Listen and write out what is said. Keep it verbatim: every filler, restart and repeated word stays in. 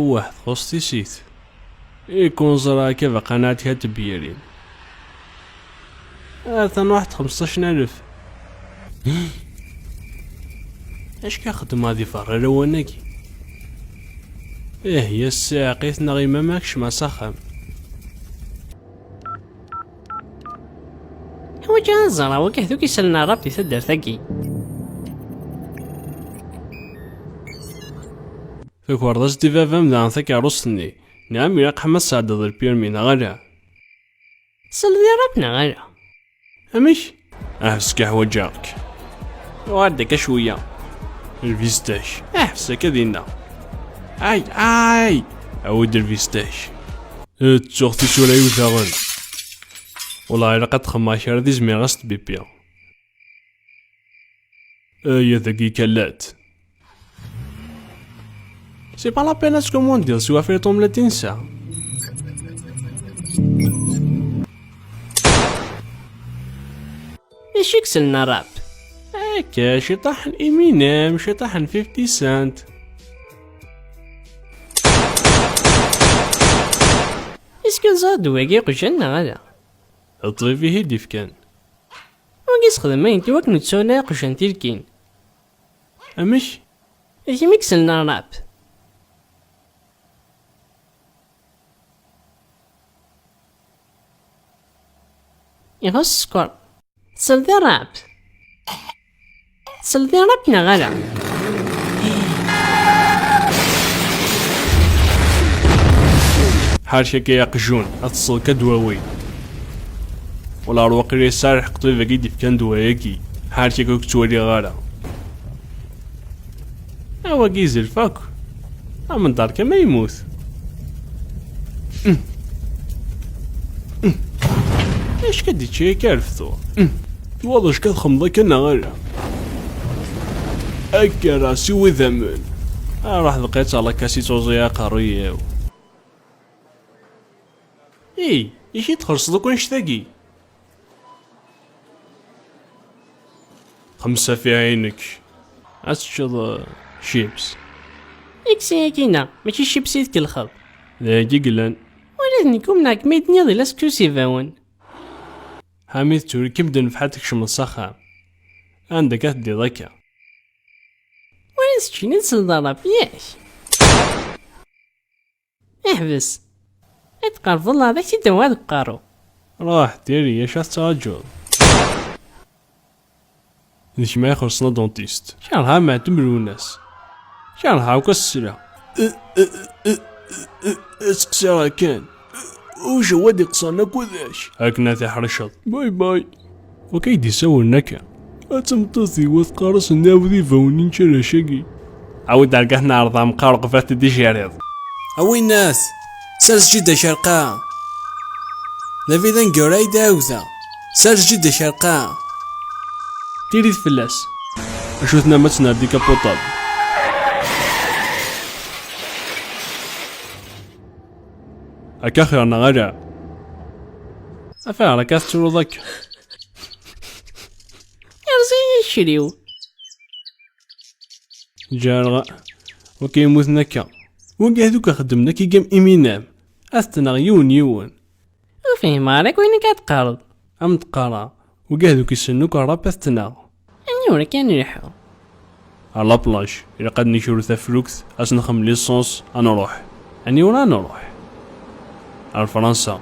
Wah, txuṣ tissit. I kunẓer akka baqan ad kat tebyirin. Atan waḥed xmesṭac n alef. Acka xeddmeɣ di berra lawan-agi. Ih, ya ssiɛqit neɣ imam akecmeɣ s axxam. Ḥwaǧeɣ ad ẓreɣ wakk aḥduk isalen n Rab di taddart-agi. Tukerḍa-s di baba-m daɣen takeṛṛust-nni. Nɛam, ilaq ḥma tesɛeddaḍ lpirmi, neɣ ala? Tesleḍ i Rab neɣ ala? Amek? Ɛfes kan, ḥwaǧeɣ-k. Uɣal-d akka cwiya. Lbistac. Ɛfes akka dinna. Ay, ay! Awi-d lbistac. Ttuɣ tisura-iw daɣen. Wala ilaq ad xemmeɣ kra di zmireɣ ad s-tbibbiɣ. Aya dagi kallat. C'est pas la peine ad tkommandiḍ s wafir ṭumlatin sa. D acu i yeslen a Rab? Akka, ciṭaḥ n Eminem, ciṭaḥ n fifty Cent. Est-ce que teẓriḍ d wagi iqjan neɣ ala? D ṭṭbib i yi-d-ifkan. Wagi sexdem ayen i wakken ur ttwala iqjan tilkin. Amek? D kemm i yeslen a Rab? Ixuṣ sskeṛ. Tesleḍ i Rab? Tesleḍ i Rab neɣ ala? Ḥerk akka ay aqjun, ad teṭṭseḍ akka ddwawi. Wala ar waqila yesɛa lḥeqq ṭṭbib-agi i d-ifkan ddwa-agi. Ḥerk akka ur k-ttwaliɣ ara. A wagi yezlef akk. Amenḍar kan ma yemmut. Acu ad d-ičči akka reftur? Twalaḍ acu ad txemmeḍ akka neɣ ala? Akka ara siw idammen. Aruḥ dqiq ala kasi tuẓi aqerruy-iw. Ih, i k-id-txellṣeḍ akk annect-agi? Xemsa fi ɛinek. Ad teččeḍ, uh, chips. Iksa-yagi-na, mačči chips i tkellxeḍ. D ayagi i yellan. Wala d nekk umneɣ-kem mi d-tenniḍ ila seksu s ibawen. Ḥamid, tura kem-d nefḥa ad tkecmeḍ s axxam. Anda akka teddiḍ akka? Wala d keččini d selḍarab, yak? Ḥbes. Ad tqerbeḍ leɛḍak-tt-id-awiɣ deg uqerru. Ruḥ, diri, acu ad tettṛaǧuḍ? D kemm ay ixellṣen a dentiste. Kerheɣ Meɛtem Lwennas. Kerheɣ akk ass-a. Seqsiɣ kan. Ujawad iqeṣṣren akk ulac. Akken ad t-iḥreceḍ. Bye bye. Wa k-id-isawlen akka? Ad tameṭṭut-iw ad teqqar-as nɛawed ibawen n čarac-agi. Awi-d argah neɛreḍ amqar uqbel ad t-id-ijiriḍ. A winnat, sers jidda-k ar lqaɛa. D abrid aneggaru ay d-ɛawdeɣ. Sers jidda-k ar lqaɛa. Tirit fell-as. Acu tennam ad tnerr dikapuṭab? Akka xir neɣ ala? Afar akka tettruḍ akka. Yerẓa-yi akriw. Ǧǧeɣ. Wagi yemmuten akka. Wagi ad akk xeddmen akka igam iminam. Ad t-tneɣ yiwen yiwen. Ur fhimeɣ ara akk ayen akka d-teqqareḍ. Am d-qqareɣ, wagi ad akk issen akk rrap ad t-tneɣ. Aniwer akka ad nelḥu? Ar la plage, ilaq ad nekru taflukt, ad s-nxem licence, ad nruḥ. Aniwer ad nruḥ? Ar Fransa.